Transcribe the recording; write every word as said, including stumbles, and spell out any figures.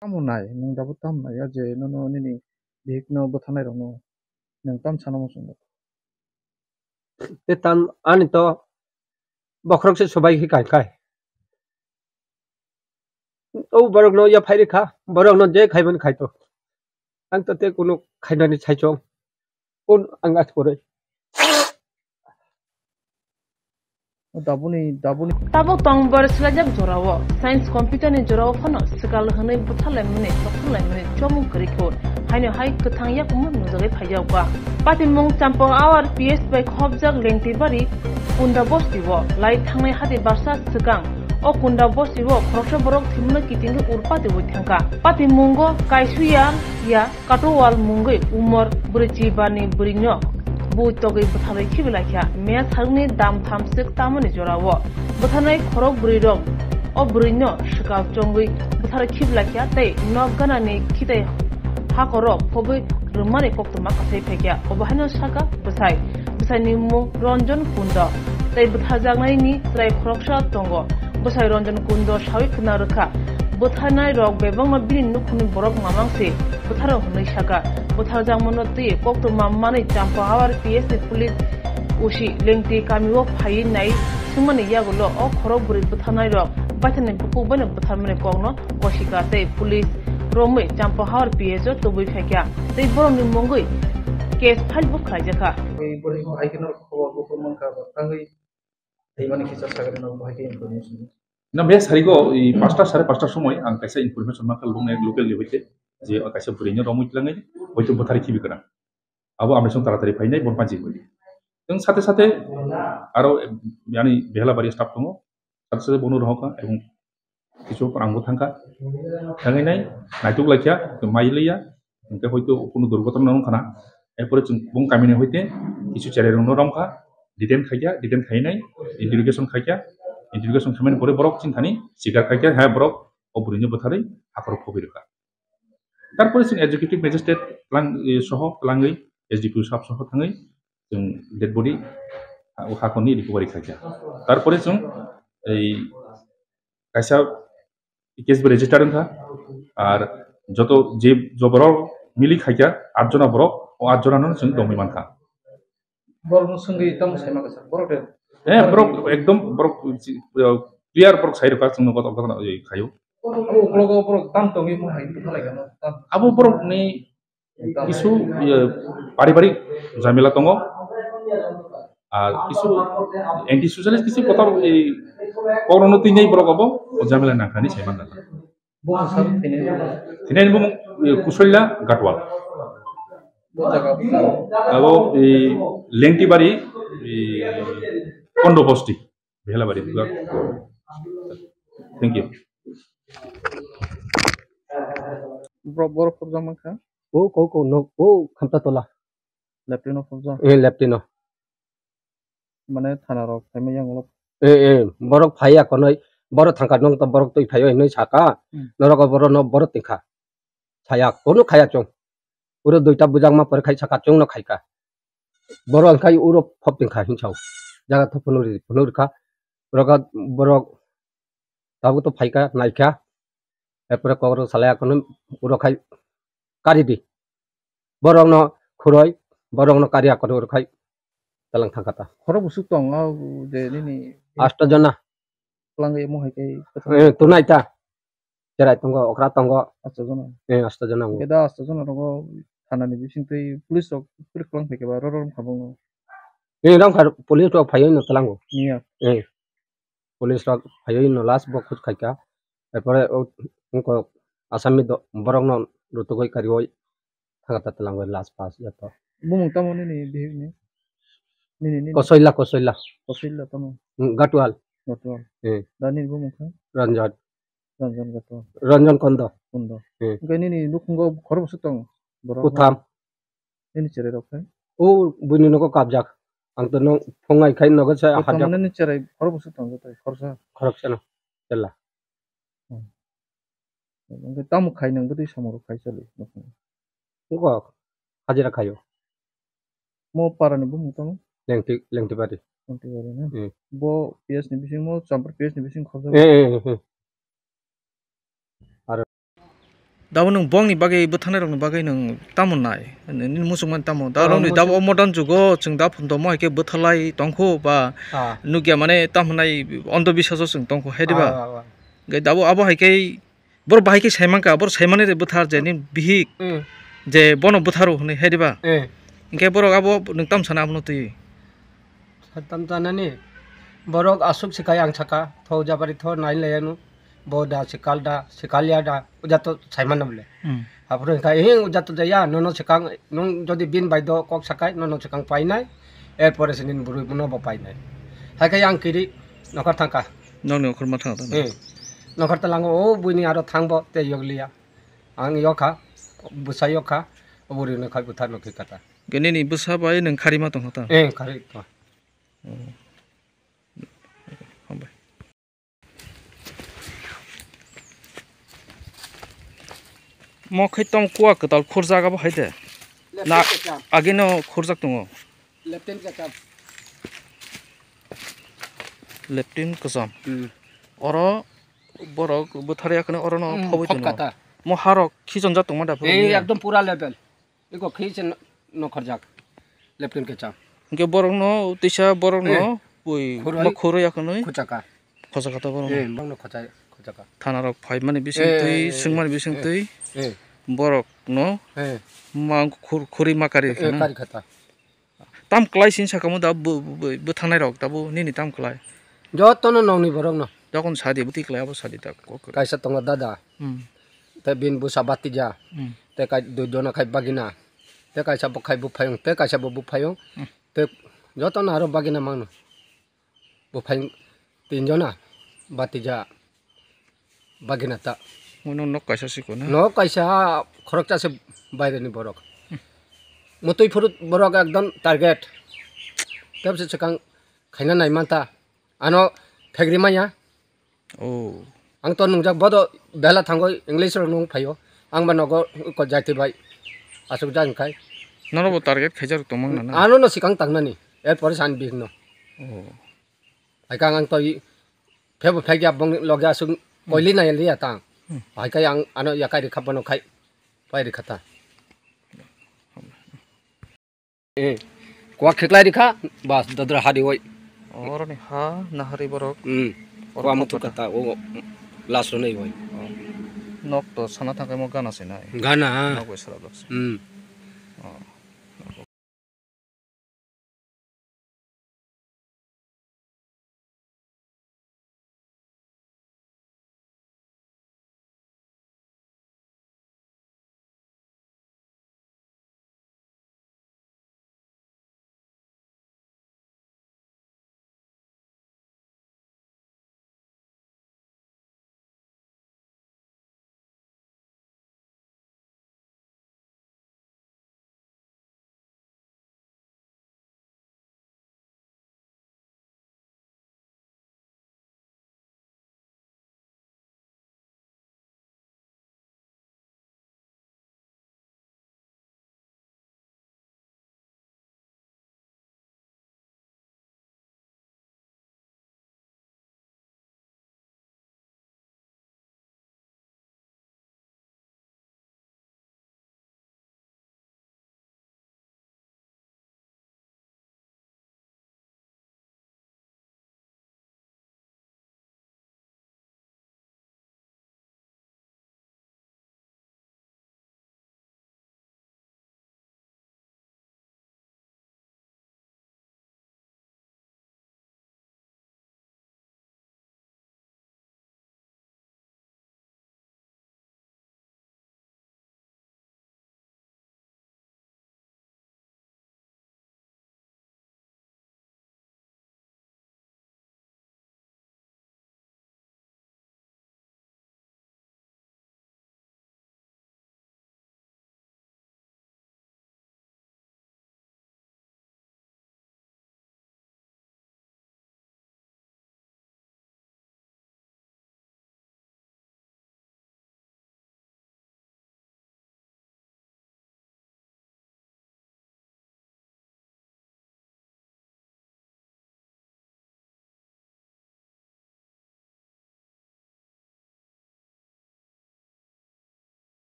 Tamo nai, nwng dabo tamo nai, o je nono nini bihik no bwtharnai rok no nwng tam sana muchung. Te tam ani to bokhorok se sobai khe kai kai. O borok no ya phai rikha, borok no je khai mani khai to. Ang to te kunu khainani saichung. Kun ang as pore. Dabuni, dabuni. Tabuk tong bar swlaijak jorao, science computer ni jorao phano swkal hwnwi bwtharlaimani, choktharlaimani chomung kwrwi kho. Haino hai kwthang yakungma nujagwi phaijak ba. Patimung Champang Awar P S bai khopjak Lengtibari Kunda bosti o lai thangnai hati barsa swkang o Kunda bosti o khoroksa borok thwimano kitingwi ur patiwi thangkha. Patimungo kaisuya ya Katowal mungwi umor brwichi barni bwrwino bui togwi bwtharwi khibilaikha. Meya sarukni dam thamswk tamoni jorao bwtharnai khorok bwrwirok o bwrwino swkal chongwi bwtharwi khibilaikha tei nok ganani khitai hakorok phobwi rwmani koktwma kwthai phaikha. Obo haino sakha bwsai. Bwsaini mung Ranjan Kunda tei bwtharjaknaini chwrai khoroksa tongo. Bwsai Ranjan Kunda sawi khna rwkha, bwtharnai rok bebakno bini nukhungni borok mamang se bwtharo hwnwi sakha. Bwtharjakmano twi koktwma manwi Champang Awar P S ni police O C Lengti kamio phaiwi nai swngmani yagulo o khorok bwrwi bwtharnai rok baithani bukhuk baino bwtharmani kokno kosika tei police romwi Champang Hawar P S o tubui phaikha tei borokni mungwi case file bo khlaijakha. Tei borokni hai kheno khobor buphuru mankha, bo tangwi tei mani kisa sagri no bo hai khe information. Na, be sarigo i pasta sare pasta somoi ang kaisa information mankha local ni hoite je kaisa bwrwi no romwi tlangwi hoito bwthari khibi kana. Abo amni song taratari phainai bon panchi hoi. Teng sate sate aro yani behela bari staff tongo. Sate sate bono rohokha ebong kichu phrangbo thangkha. Thangwi nai naituk laikha, mai liya, hingke hoito kunu durgotona wngkha na. Erpore chwng bung kamini hoite kichu cherai rokno romkha, detain khaikha, detain khainai, interrogation khaikha, interrogation khaimani pore borok chini thani sikar khaikha, ha borok o bwrwino bwtharwi hakhoro phobwi rwkha. Tarpore chwng executive magistrate tlang, eh, soho tlangwi S D P O sab soho thangwi chwng dead body ha-, o hakhorni recovery khaikha. Tarpore chwng ei kaisa case bo register wngkha, ar joto je joborok mili khaikha atjona borok, o atjona no chwng romwi mankha. Borok no swngwi tamo sai mankha sir, borok de. Eh, borok ekdom borok clear borok sai rwkha chwngno kotor kotor khaio. Abo uklogo borok tam tongwi mo hai bwtharlai gana tam. Abo borok ni kisu, iye, paribarik jamila tongo. Ar kisu anti socialist kisu kotor ei kokno twi nei borok abo o jamila nangkani sai mankha. Bo sir thini. Thini bo, eh, Kusoila Gatwal. Bo jaga. Abo, eh, Lengtibari, eh, Kondo Bosti, Behelabari. Thank you. Bro, boro khobjak mankha. O, ko, ko, no, o, Khamta Tola. Leptino khobjak. Eh, leptino. Mane thana rok phaima yang ulo. Eh, eh, borok phaiya konoi, borok thangka nong to borok twi phaio hinwi saka, hmm, norok o borok no borok tingkha. Saya kono khaya chwng. Uro duita bujakma pore khai saka chwng no khaika. Borok khai uro phop tingkha hinsao. Jaga tho phunuri, phunuri kha. Borok, borok tabuk to phaika, naikha. Erpore kokro salai akono uro khai kari di. Borokno khuroi, borokno kari akono uro khai talang thangkha ta. Khorok busuk tong o je nini Asto jona. Twlang emo hai kai. Eh, tunai ta. Cherai tongo, okra tongo. Asto jona. Eh, asto jona. Keda asto jona rogo thanani bising tei police rok kwrwk kwlang phaikhe ba roro wngkha bongno. Eh, rong kha police rok phaiwi no tlango. Niya. Eh. Police rok phaiwi no last bo khut khaikha. Erpore o wngkok Asami do-, borokno rutugwi kariwi thangkha ta twlangwi last pass joto. Bumung tamo nini bihikni? Nini, nini. Kosoila, Kosoila. Kosoila tamo? Hmm, Gatwal. Gatwal. Hmm. Da nini bumung kha? Ranjan. Ranjan Gatwal. Ranjan Kondo. Kondo. Hmm. Hwnkhe nini nukhungo khorokbwswk tongo borok? Kutham. Nini cherai rok khai? O buini nogo kabjak. Ang to no phungai khai nogo sa hajak. Nini cherai khorok bwswk tongo tai khoroksa. Khoroksa no. Chela. Hmm. Hwnkhe tamo khai nang bwtwi samung rok khai chali. Ngo hajira khayo. Mo para ni bumung tamo? Lengti, Lengtibari. Lengtibari na? Hmm. Bo P S ni bising mo, Champar P S ni bising khoroksa. Eh, eh, eh, eh. Aro. Dabo nwng bongni bagwi bwtharnai rokni bagwi nwng tamo nai? Nini muchungmani tamo? Da rokni dabo o modern jugo chwng da phuntomo hai khe bwtharlai tongkhu ba Ah. nukya mane tamo nai ondo biswaso chwng tongkhu hai diba? Ah, ah, ah. Hwnkhe dabo abo hai khe borok bahai khe saimankha, borok saimani re bwthar je ni bihik Hmm. je bono bwtharo hwnwi hai diba? Eh. Hwnkhe borok abo nwng tamo sana abono twi? Satam tanani borok aswk sikai ang saka, tho jabari tho nai layanu, bo da sikal da, sikal ya da, uja to saimano bole. Hmm. Aphuru hwnkha, "Hing, uja to jaya, nono swkang, nwng jodi bin bai do kok sakai, nono swkang painai, er pore se nini bwrwi bono bo painai." Hai khe ang kiri nokhar thangkha. Nokni okhorma thang tong. Eh, nokhar talango, o buini aro thangbo, tei yokliya. Ang yokha, bwsa yokha, o bwrwino khai bwtharno khe kata. Hwnkhe nini bwsa bai nwng kharima tongkha ta? Eh, khari tongkha. Oh. Hambai. Mo khai tong kuwa kwtal khurjak abo hai de. Na Left hand kacham. Agino khurjak tongo. Left hand kacham. Left hand kacham. Hmm. Oro borok bwthar yakno orono Hmm, phobwi phot tongo. Kata. Mo harok khichonjak tongma da phobwi Eh, ya? Ekdom pura level. Iko khe se no-, nokharjak. Left hand kacham. Hwnkhe borokno tisa borokno Eh. Bui Khuroi. Mo khuroi yakhnwi Khuchaka. Khochaka to borokno. Eh, bangno khochai, khochaka. Thana rok phaimani bising Eh, twi, eh, swngmani bising eh, twi, eh. Borokno Eh. Ma khur-, khuri ma kari Eh, khana. Kari khata. Tam klai sin sakamo da bu-, bu-, bu-, bwthangnai rok da bu nini tam klai. Jotono nongni borokno. Jokon sadi bwtwi klai abo sadi da kok. Kaisa tongo dada. Hmm. Tei bini bwsa batija. Hmm. Tei kai dui jona khai bagina. Tei kaisa bo khai buphayung, tei kaisa bo buphayung. Hmm. Tei jotono aro bagina mangno. Buphayung tin jona batija bagina ta. Uno nok kaisa siko na? Nok kaisa khoroksa se baireni borok. Hmm. Mutui phuru borok ekdom target. Tei bwswk swkang khaina nai manta. Ano phegri manya. Oh. Ang to nungjak bodo bela thango English rok nung phaio. Ang ba nogo ko jati bai asuk jang khai. Nono bo target khaijak tongmang nana? Ano no sikang tangnani. Er pore san bihik no. Oh. Hai kang ang to i phebo phegya bong loge asuk koili na liya tang. Hmm. Hai kai ang ano yakai ri khabono khai. Pai ri khata. Eh, kuak kheklai rikha, bas, dodra hari oi. Oroni ha, nahari borok. Hmm. Orok kuak mutu kota. Kata, o, last ronai oi. Oh. Nok to sana thangkai mo gana se nai. Gana, ha. Nok bai sara dok se. Hmm. Oh.